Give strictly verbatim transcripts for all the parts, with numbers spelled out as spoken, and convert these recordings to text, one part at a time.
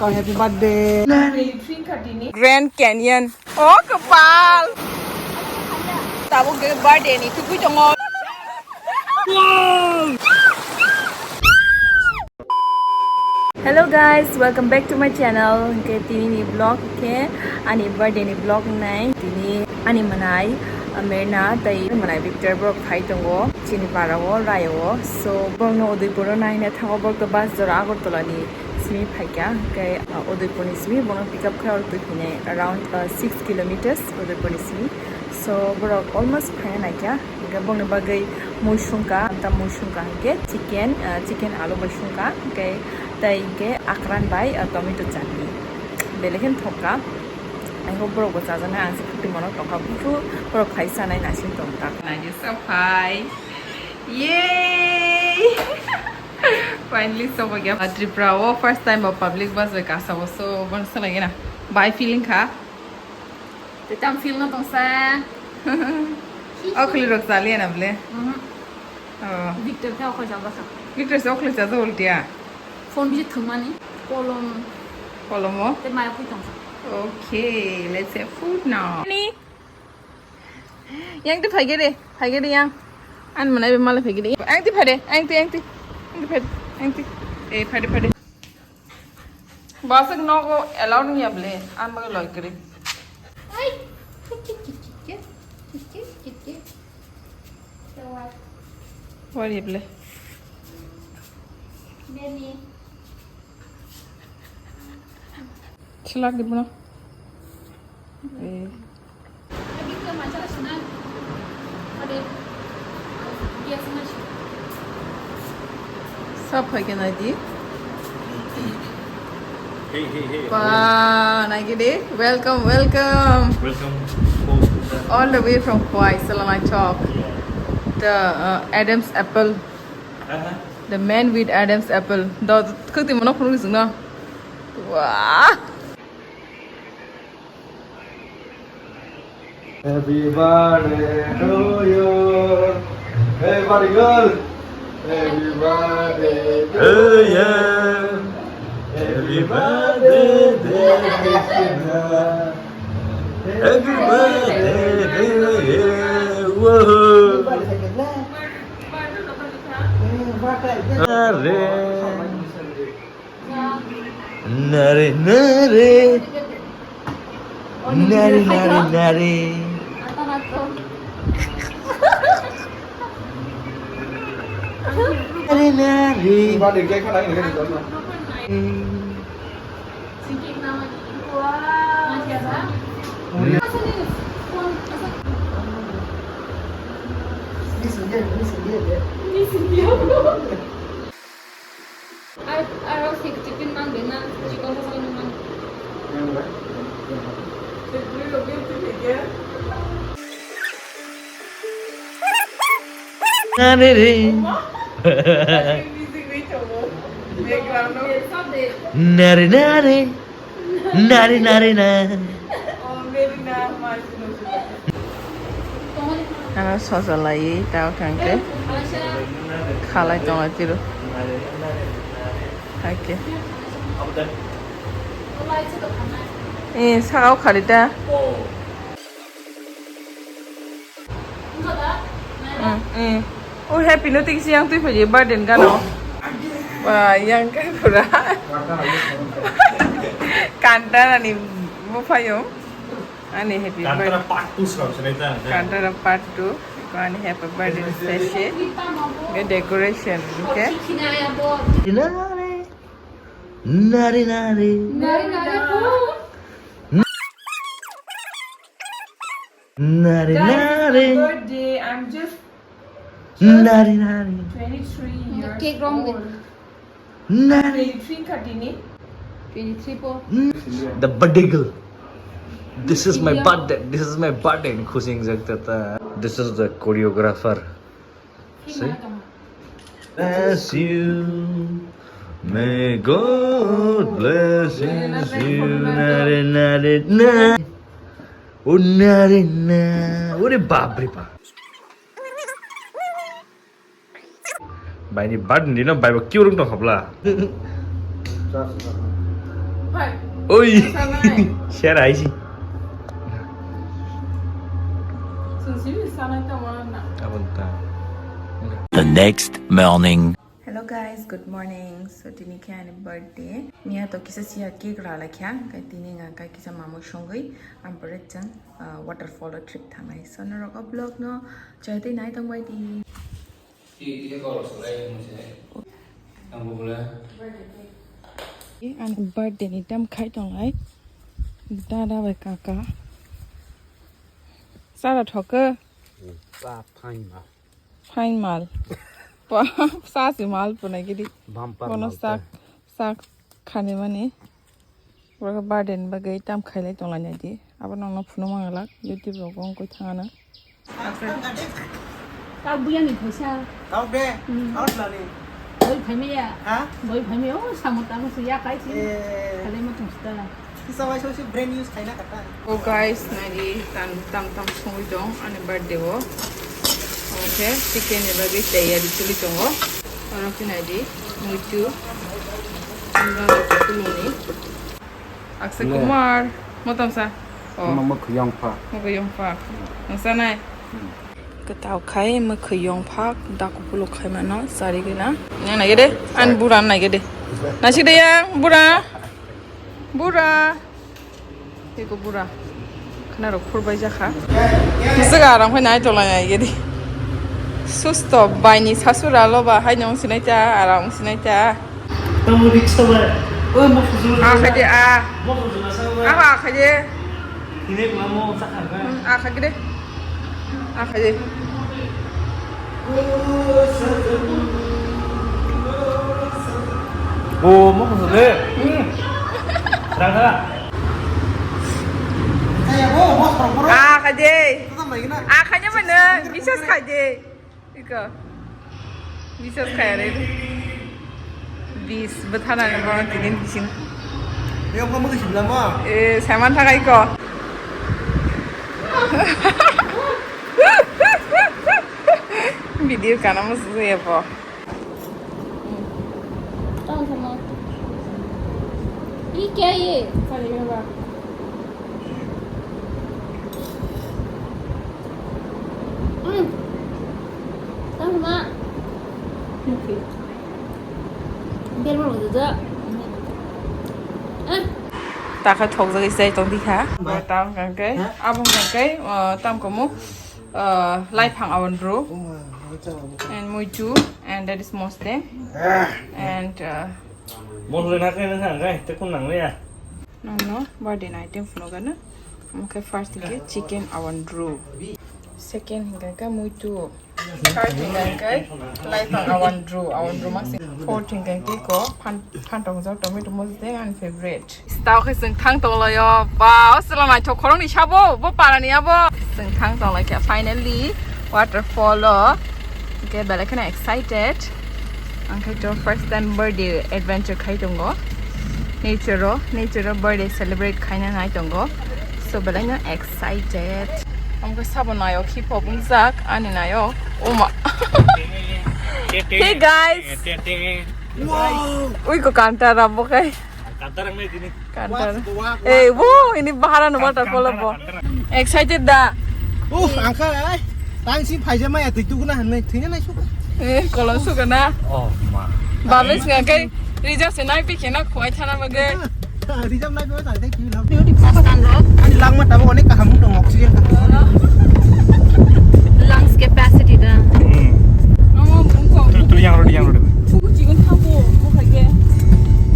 Happy birthday. Grand Canyon. Oh, kapal. Tabuk de birthday ni tukui tongo. Hello guys, welcome back to my channel. Ke tini ni vlog ke ani birthday ni vlog nai. Tini ani manai, uh, Merna tai manai Victor borok phai tongo. Chini para o, rai o. So, borok no Udaipur o naina thango, borok to bus jora Agartala ni simi phaikha, hwnkhe, uh, Udaipur ni simi bono pick up khe aro twi phainai around, uh, six kilometers Udaipur ni simi. So, borok almost phaina naikha, hwnkhe bongni bagwi mui sungkha, amta mui sungkha hwnkhe chicken, uh, chicken alu bai sungkha, hwnkhe tei hwnkhe akran bai, uh, tomato chutney. Belai khe thokha. I hope borok bo chajaknai, ang se khwtwi mano tongkha, buthu borok phai chanai naising tongkha. Naidi sa phai. Yay! Finally, sobo gya Tripura o first time ba public bus bai kasa o, so bon sa lagi na. Bai feeling kha. Te tam feel no tong sa. Okli rok chali na ble. Mhm. Oh. Victor khe okli chajak kha. Victor se okli chajak ultia. Phone bisi thwngmani. Kolom. Kolom o? Te maya phui tong sa. Okay, let's have food now. Ani. Yang ti phaigede, phaigede yang. An manai be mala phaigede. Ang ti phade, ang ti, ang ti. Ang ti phade, ang ti. Eh, phade, phade. Basuk nogo allowed niya ble, an bagai loi kiri. Ai. Kit, kit, kit, kit, kit. Kit, kit, kit, kit. So what? What ya ble? Beni. Chilak di buna. Eh. Sab phai khe nai di. Hey, hey, hey. Ba, nai khe di. Welcome, welcome. Welcome. All the way from Khowai, Salamai Chowk. Yeah. The, uh, Adam's apple. Uh-huh. The man with Adam's apple. Do, khwtwi mano phunuk singno. Wah. Happy birthday to you. Hey, party girl. Happy birthday to you. Hey, yeah. Happy birthday, dear Christina. Happy birthday to you. Woohoo. Are. Nare, nare. Nare, nare, nare. Nare, nare. Ar, aro fifty pin mang de na, chikon sa sa mang. Nare re. Music ni chobo. Background no. Nare nare. Nari nari na. Ano sosa lai tao thangke khalai tongo tiro. Hake. Eh, sakao khalita. Mm, mm. Oh, happy no tiksi yang twi phaji birthday gano. Wah, yang kai pura. Kanta ani mo phayo. Ani happy birthday. Kantara part two song sinai ta. Kantara part two. Ani happy birthday session. Ge decoration ke. Nari nari. Nari nari. Nari nari. Nari nari. Birthday. I'm just, just Nari nari. Twenty-three years old. Nari. Twenty-three ka tini? Twenty-three po. The birthday girl. This is my birthday. This is my birthday. Khushi jak ta. This is the choreographer. See? Bless you. May God bless you. Nare, nare, na. Oh, nare, na. Ore bap re bap. Bai ni birthday ni no bai bo kiu rung tong khabla. Oi. Sanai. Share aisi. Sensiri sanai ta wana. Abang ta. The next morning. Hello guys, good morning. So tini khe ani birthday. Miya to kisa siya cake rala kya, kai tini nga kai kisa mamu shongwi, ampore chang, uh, waterfall trip thangnai. So norok o vlog no chai tei nai tong bai di. Ani birthday ni tam khai tonglai. Dada bai kaka. Sara thoke. Sa phaima. Phain mal. Sa si mal punai gidi. Bumper bono mal sak, ta. Sak khani mani. Boro birthday ni bagwi tam khailai tonglai nai di. Abo nokno phunuk manglak. YouTube rogo wngkoi thangana. Kak buya ni phaisa. Kak de. Hmm. Kak lani. Boi phaimaya. Ha? Boi phaimaya. Oh, samung tamo se ya kai si. Eh. Khalai ma tong sita. Kisa wai sosi brain use khaina kata. Oh guys, nai di tam tam tam songwi tong ani birthday o. Okay, chicken ni bagwi tayari choli tongo. Oro khe nai di muitu. Tongo kuluni. Akshay Kumar, motom sa. Oh. Mama khuyang pha. Mama khuyang pha. Nang sa nai. Kwtal khai mwkhwi yongphak daku phuluk khai mano chari gina. Yang nai gede, an bura nai gede. Nasi de yang bura. Bura. Eko bura. Khna rok phur bai jakha. Jaga aram khai nai tolai nai gede. Susto bai ni sasura lo ba hai nong sinai ta, aram sinai ta. Tamo risk to bai. Oi mo fujul. A khai de a. Mo fujul sa bai. A khai de. Hine ma mo sa kha bai. A khai de. Akhaje. O, mo khosole. Rangha. Akhaje. Akhaje mane, bisas khaje. Iko. Bisas khaya re. Bis, bwthana ni bono tini bising. Yo, kamu ke sebelah mo? Eh, saiman thakai ko. Video kana mo sese ya po. Tang sama. Ye kya ye? Kali ka ba. Hmm. Tang sama. Bel mo do do. Ah. Takha thokjagwi chai tong dikha. Ba. Tam kangke, ha? Abong kangke, uh, tam komo, uh, laiphang abon bro. Oh, oh, oh. And muitu, and that is mosteng. Ah. And, uh, mosteng na khe nang khe, te kun nang ya. No, no, birthday night em phunugana. Okay, first ke chicken abon bro. Second hingke muitu. Third hingke laiphang abon bro, abon bro maksi. Fourth hingke ko phan, phan tong jak tomato mosteng ani favorite. Tao khe chwng thang tonglaio. Ba, o chwla naithok khoroknwi sabo, bo parani abo. Chwng thang tonglaikha finally waterfall o. Hwnkhe belai kheno excited. Ang khe to first time birthday adventure khai tongo. Nature o, nature o birthday celebrate khaina nai tongo. So belai no excited. Ang khe sabo nayo khiphop wngjak ani nayo. Oma. Hey guys. Wow. Ui ko kanta rabo khai. Kantarang nai tini. Kantar. Wah, wah, wah. Eh, wo, ini bahara no waterfall bo. Kantarang, kantarang. Excited da? Uh, angka, ai. Tang si phaija maya twi tukuna hanai, thwina nai suka. Eh, kolon suka na. Oh, ma. Babes nga kai, rija se nai pikhe na khwai thana mage. Rijam nai bo tang tei kiu lam. Beauty pastan rok. Ani langma tabo onek kaham tong oxygen kaham. Lungs capacity da. Hmm. Amo bungko. Tu, tu yang rodi, yang rodi. Buku chigon thapo, bukai ke.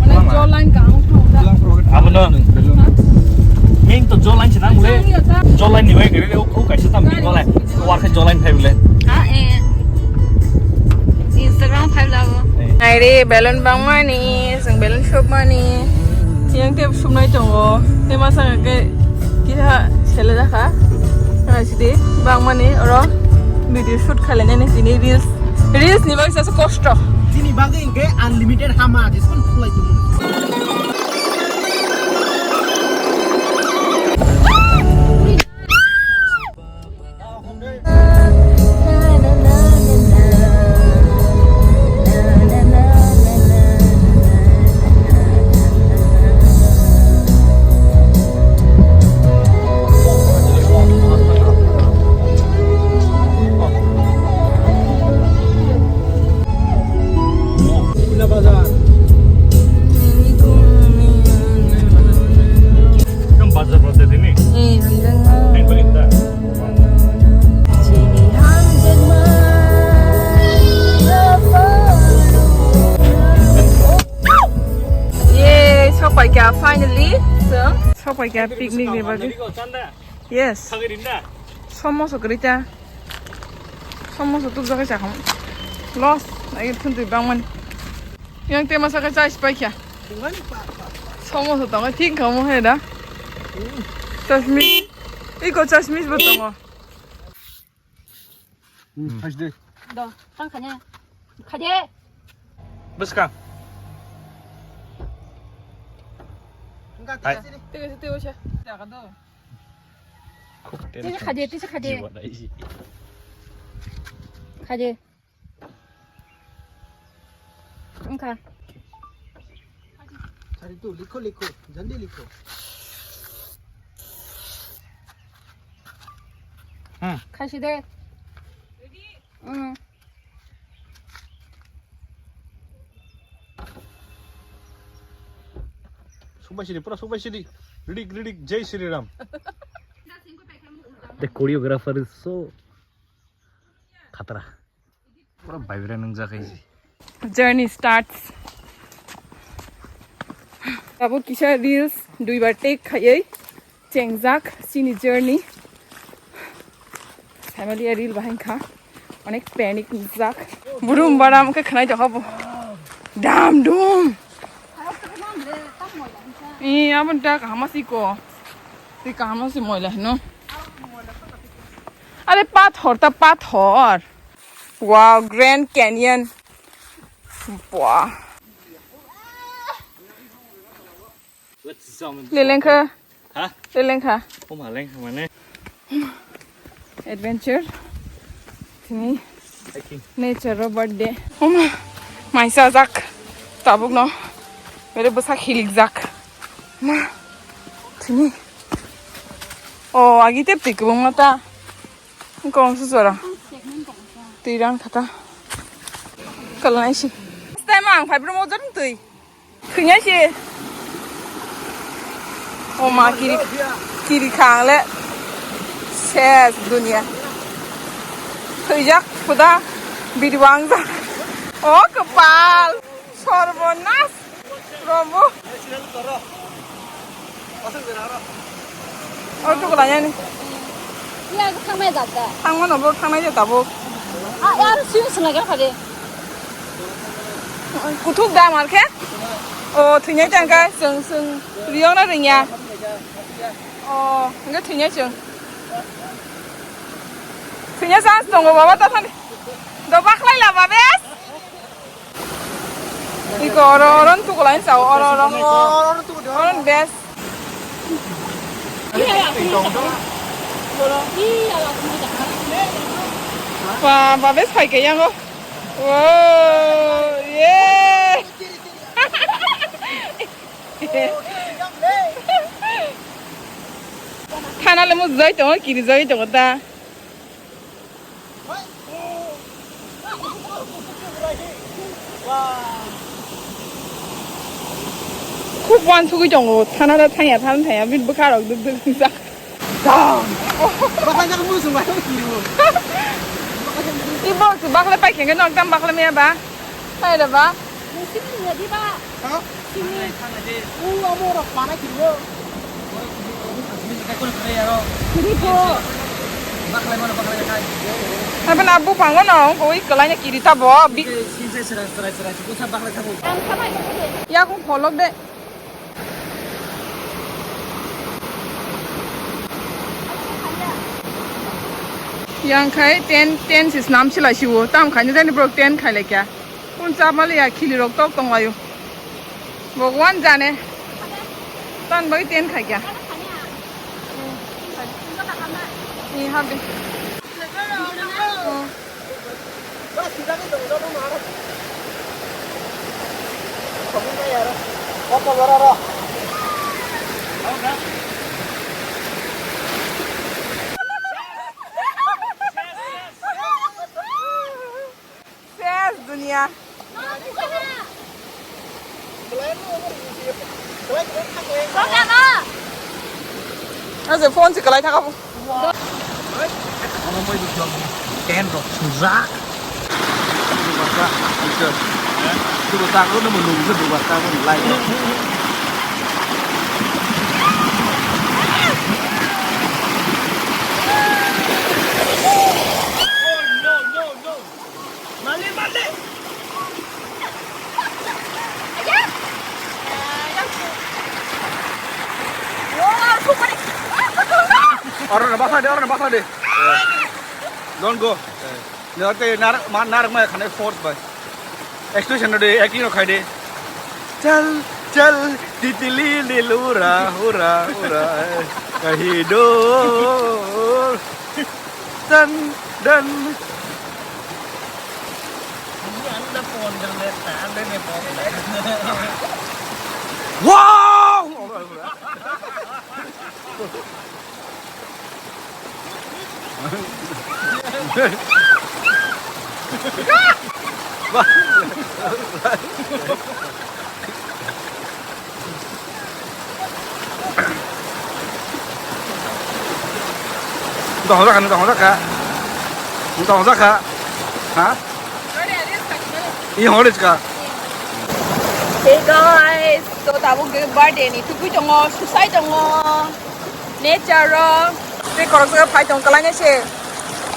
Mana jol line ka ang thang da. Abo no. Ha? Main to jol line chinang le. Jol line ni wai kare o, o kaisa tam ni wala. War khe jol line phai bole. Ah, eh. Instagram phai lago. Nai re balloon bangmani, jeng balloon shop mani. Yang te sumnai tongo. Te masa ke kisa sele dakha. Nai sidi bangmani oro video shoot khalai nani tini reels. Reels ni bagwi sasa kosto. Tini bagwi ke unlimited hama discount khulai tongo. Thok pai kha picnic ni bagwi. Yes. Somoso kwrwi ta. Somoso tubjak khe chakha. Los, agi thun twi bangmani. Yang tema saka chai spai kha. Somoso tongo thik kha mo he da. Chasmis. Iko chasmis bo tongo. Hmm, khajde. Do, tang khanya. Khade. Bwskang. Hai. Tega se tega se. Jaga do. Khuk teri. Tisa khade, tisa khade. Jiwa dai si. Khade. Wngkha. Sari tu, likho, likho. Jaldi likho. Hmm. Khaisi de. Hmm. Subai sidi, pura subai sidi. Ridik, ridik, Jai Shri Ram. The choreographer is so khatra. Pura vibrant wngjak hai se. Journey starts. Abo kisa reels duibar take khaiwi chengjak chini journey. Family a reel bahai kha. Onek panic wngjak. Burum baram khe khwnai tokha bo. Dam dum. Ee, abo da kaham si ko. Tei kaham si moila hino. Are pathor ta pathor. Wow, Grand Canyon. Wow. Leleng kha. Ha? Leleng kha. Oma leng kha mane. Adventure. Tini. Hiking. Nature ro birthday. Oma. Maisa jak. Tabuk no. Mere bwsa khilik jak. Ma. Tini. O, agi tep tik bung mata. Kong su sora. Tiran khata. Kalai si. Stai mang phai bro mo jon tui. Khwnya si. O ma kiri, kiri khang le. Ses dunia. Thwijak khuda bidwang jak. O kwpal. Sorbonas. Rombo. O tuku lanyani. Iya, aku thangmai jat da. Thangmano bo thangnai je tabuk. Ah, ya, sini sini lagi apa deh? Kuthuk da mar khe? O, thwinai tang kha, chwng, chwng riyok na ringya. O, hwnkhe thwinai chwng. Thwinai chance tongo baba, ta thani. Do bakhlai la babes. Iko oro, oro ntuku lain sao, oro, oro. Oro best. Ba, ba, best phai khe yango. Wow, yeah. Thana le mo jai tongo, kiri jai tongo ta. Khub uansugwi tongo, thana da thangya, thana thangya, bini bwkha rok duk duk wngjak. Bakla jak muchung bai kiri. Ibo se bakla pai khenge nok tam bakla meya ba. Pai da ba. Nusini ya di ba. Ha? Sini. U amo rok mana kiri. Kiri po. Apa na bu pango no, koi kelai na kiri ta bo. Bi. Yakung pholok de. Yang khai ten, ten si snam silai siwo. Tam khai ni jani borok ten khai lai kya. Kun chap mali ya khili rok tok tong layo. Bhagwan jane. Tan bai ten khai kya. Ni hab de. Ses dunia. Aje phone se kalai thaka bo. Ten rok sujak. Dugar ta, dugar ta, dugar ta, dugar ta, dugar ta, dugar ta, dugar ta. Oro na basa de, oro na basa de. Don't go. Narte nar ma nar ma khane force bai. Expression de acting no khai de. Chal chal titili lilura hura hura. Kahi do. Dan dan. Wow! Tong jakha, tong jakha. Tong jakha. Ha? Ini hore ka. Hey guys, to tabuk birthday ni tubui tongo, susai tongo. Nature o. Tei koroksa phai tong kwlai nai se.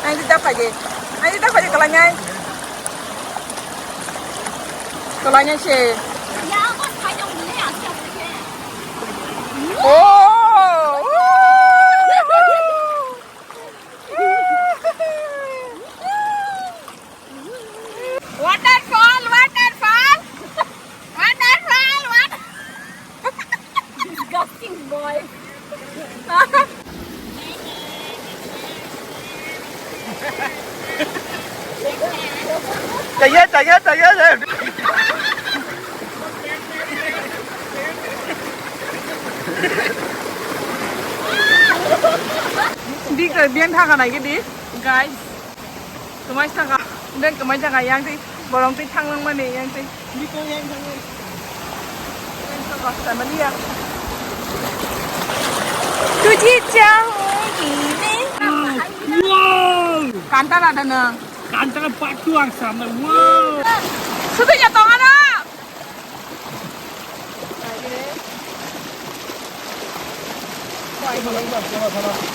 Ang tei ta phai de. Ang tei ta phai de kwlai nai. Kwlai nai se. Oh! Waterfall, waterfall. Waterfall, water. Disgusting boy. Chaya, chaya, chaya, chaya. Big, biang thaka nai gidi, guys. Kwmai saka, bek kwmai saka yang tei borong tei thang langmani yang tei. Biko yang thang yang. Yang saka samani ya. Tuji chang ini. Wow. Kanta ada na. Kanta patu ang sama. Wow. Sudah ya tong ada.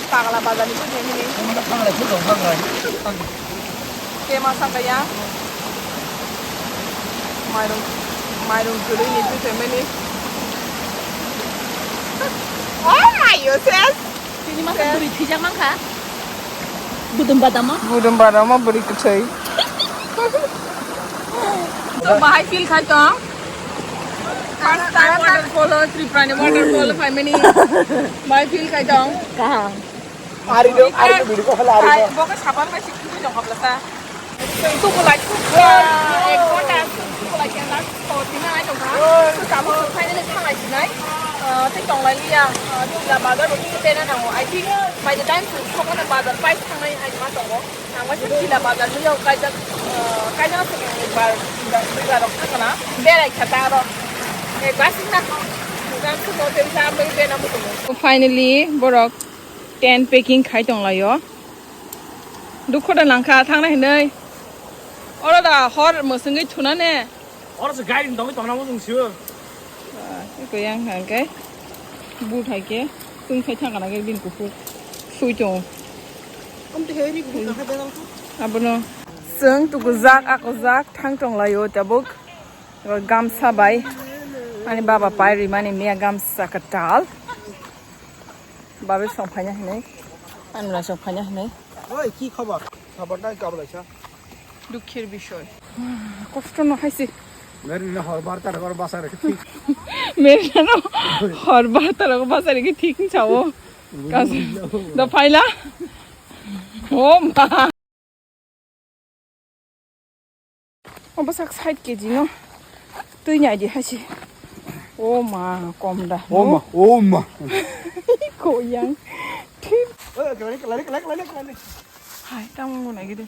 Pagla bazar ni kujeng ni. Tema saka ya. Mairung, mairung tului ni tu semeni. Oh my goodness. Tini masa buri thijak mangkha. Budum badama. Budum badama buri kwthwi. So bahai feel khai tong. First time waterfall o, Tripura ni waterfall o phaimani. Bahai feel khai tong. Kaham. Ari do, ari do, video ko hala ari do. Bo ke sabang na sikhi jong kapla sa. Tuku lai tuku. Ek ghonta tuku lai khe last. Oh, tina ai tongkha. So, tamo finally thanglai sinai. Ah, tei tonglai liya. Ah, tei la bazar bo tei na nango. I think by the time to sokona bazar pai thangnai hai ma tongo. Ang ma tila bazar liya kaijak, ah, kaijak se ni bar, bar rok thangna. Berai kha ta ro. Eh, bas na. Nang se mo tei sa bai be na mo tongo. Finally, borok tent packing khai tonglaio. Dukhu da langkha thangnai hinui. Oro da hor mwswngwi thuna ne. Oro se gari ni dongwi tongna muchung sio. Eko yang hangke. But hai ke. Tung khai thang kana ke bin kuphur. Sui tongo. Abono. Chwng tukujak akujak thang tonglaio tabuk. Gamsa bai. Ani baba pai rimani miya gamsa kwtal. Babe song phaina hinui. Ani mla song phaina hinui. Oi, ki khobor? Khobor nai kabla sa. Dukhir bishoy. Kosto no haise. Merino hor bar tar hor basa rekhe thik. Merino hor bar tar hor basa rekhe thik sao. Kas. Da phaila. Oh ma. Obo sak side keji no twi nai di hasi. O ma, kom da. O ma, o ma. Ko yang. Hai, tamo nai gidi.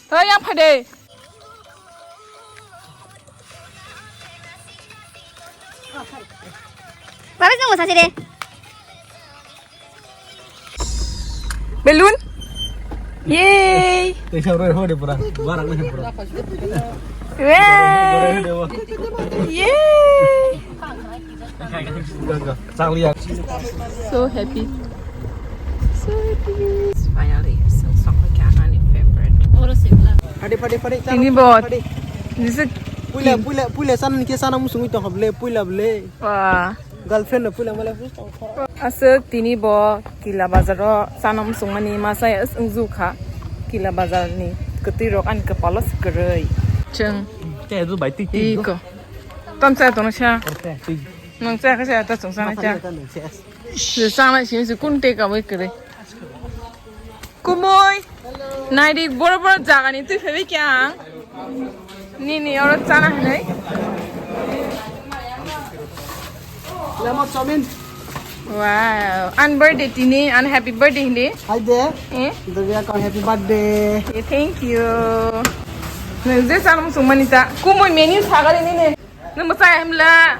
Tara yang phade. Babe, kamu sasi deh. Balloon. Yay. Tei sa roi hode pura. Barak le pura. Yay. Yay. Chang liya. So happy. So happy. Finally, so sokha kya ani favorite. Oro se bla. Phade, phade, phade. Ini bot. Phade. Jise puila, puila, puila san ke sana musung ito hable, puila ble. Wah. Girlfriend no puila male. Aswk tini bo Kila Bazar o chana muchungmani masa ya wngju kha. Kila Bazar ni kwtwi rok ani kwpalo se kwrwi. Chwng Tei adu bai twi twi iko. Tam cha tong sa. Twi. Nang cha kha sa ta chwng sa na cha. Masa ta nang se. Se sa na si se kun te ka bai kwrwi. Kumui. Naidi boro boro jaga ni twi phaibai khe ang. Nini oro chana hinwi. Lemon chowmin. Wow. An birthday tini, an happy birthday hindi. Hi there. Eh? Divya ko happy birthday. Eh, thank you. Nang je chana muchungmani ta. Kumui menu sagari nini. Nang masa himla.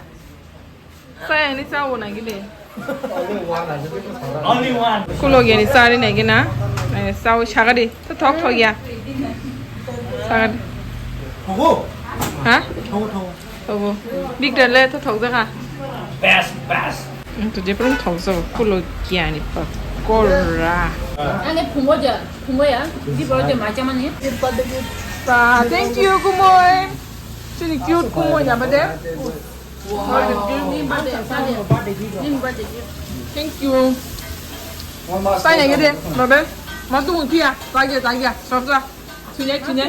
Saya ni sao na gile. Only one. Kulo gini sari na gina. Eh, sao sagadi. To thok thok ya. Sagadi. Thogo. Ha? Thogo, thogo. Thogo. Big dale to thok jaka. Best, best. Hmm, to je pun thok jaka. Kulo gini pa. Kora. Ane phungo ja, phungo ya. Di boro je macha mani. Thank you, Kumoy. Chini cute Kumoy ya bade. Thank you. Sai nai gede, babe. Ma tu mutia, tagia, tagia, sabza. Sini, sini.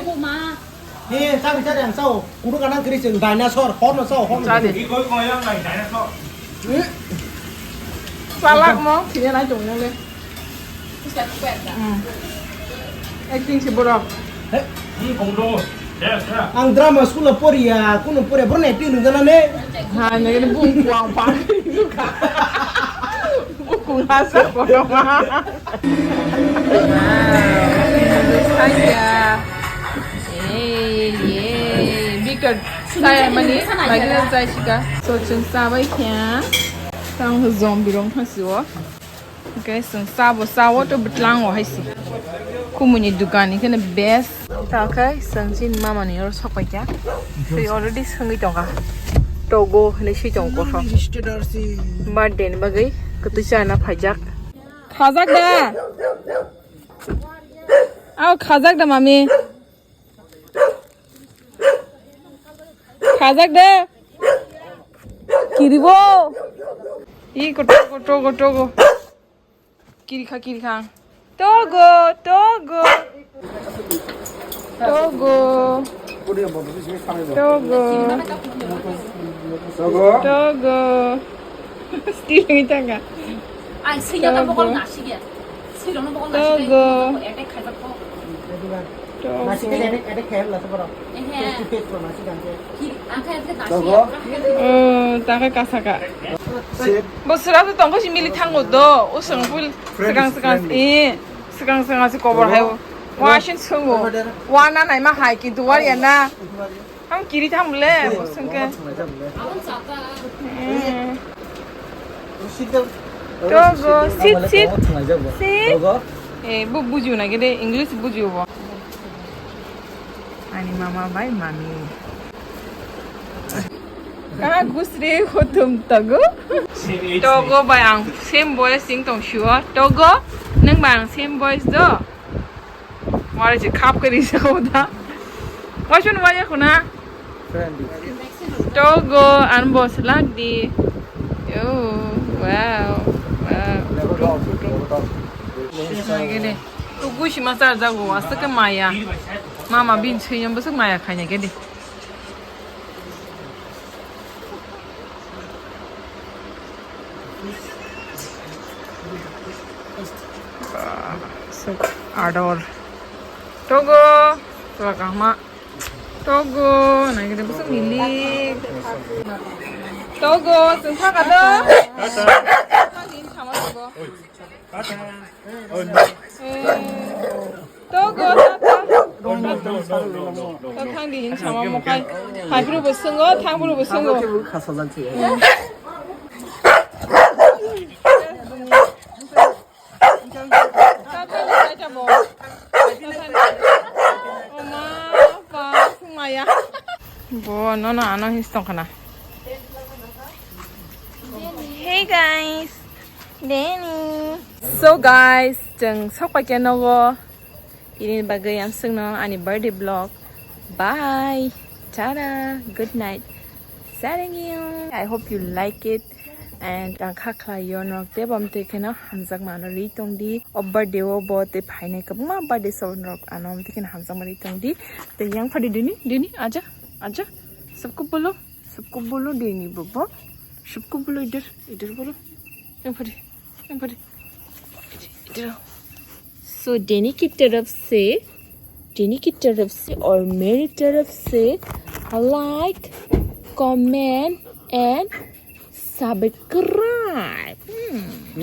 Ni, sabi, sabi, ang sao. Kudu kanang kiri sing, dinosaur, horn sao, horn. Sadi. Salak mo, sini nai tong nang le. Hmm. Acting si borok. He? Ang drama school o poriya, kuno poriya, borok acting nung jana ne? Ha, ne gani bung kuang pa. Bung kuang asa borok ma. Saya. Eh, ye. Bikar saya mani, lagi na saya sika. So, chun sabai kya. Tang zombie rong hasiwo. Okay, chwng sabo, sabo to bwtlango hai se. Kumuni dukan ni kheno best. Ta khe chwng chini mama ni oro sok pai kha. Twi already swngwi tong kha. Togo hinwi swi tong kosong. Birthday ni bagwi kwtwi chana phaijak. Khajak da? Aw khajak da mami? Khajak de. Kiribo. Iko togo, togo, togo. Kiri kha, kiri kha. Togo, togo. Togo. Togo. Togo. Togo. Still ngi tanga. Ai, sing ya ta bokol nasi ya. Sirong bokol nasi. Togo. Attack khaijak ko. Togo. Nasi ke attack, attack khaijak la saboro. Ehe. Face to face ko nasi jang ke. Ki, ang khaijak ke nasi. Togo. Oh, ta khe kasa ka. Sip. Bo sura to tongkho si mili thango do. O song pul. Friend is friendly. Sekang sekang si kobor hai. Togo. Wa shin sungo. Over there. Wa na nai ma hai kintu wa ya na. Ham kiri tham le, sengke. Togo, sit, sit. Si. Eh, bu bujiu na gede, English bujiu bo. Ani mama bai mami. Ka gusri hutum togo. Togo bai ang same boys sing tong shuo. Togo, nang bai ang same boys do. Wari je khap kari sa uda. Wasun waya khuna. Togo an bo selak di. Oh, wow. Wow. Gede. Tugu shima sar jago asake maya. Mama bin suyam besok maya khanya gede. Ador. Togo. Togo kahma. Togo. Nai gede besok milik. Togo. Sengkha kado. Togo. Togo, tata. Tang di hin sama mo kai. Hai bru bo sungo, thang bru bo sungo. Tata ni kai ta bo. Oma, pa, sungmaya. Bo, no, no, ano his tong kana. Hey guys, Danny. So guys, chwng sok paikha nogo. Ini bagwi ang sungno ani birthday vlog. Bye. Tada. Good night. Sarangyo. I hope you like it. And ang kha khlai yo norok tei bo amtwi kheno hamjakma no ri tong di. O birthday o bo tei phainai kwbangma birthday so norok ano amtwi kheno hamjakma ri tong di. Tei yang phadi dini, dini, aja, aja. Sabko bolo, sabko bolo dini bobo. Sabko bolo idhar, idhar bolo. Yang phadi, yang phadi. Idhar. So dini ki taraf se, dini ki taraf se aur meri taraf se like, comment and subscribe. Hmm.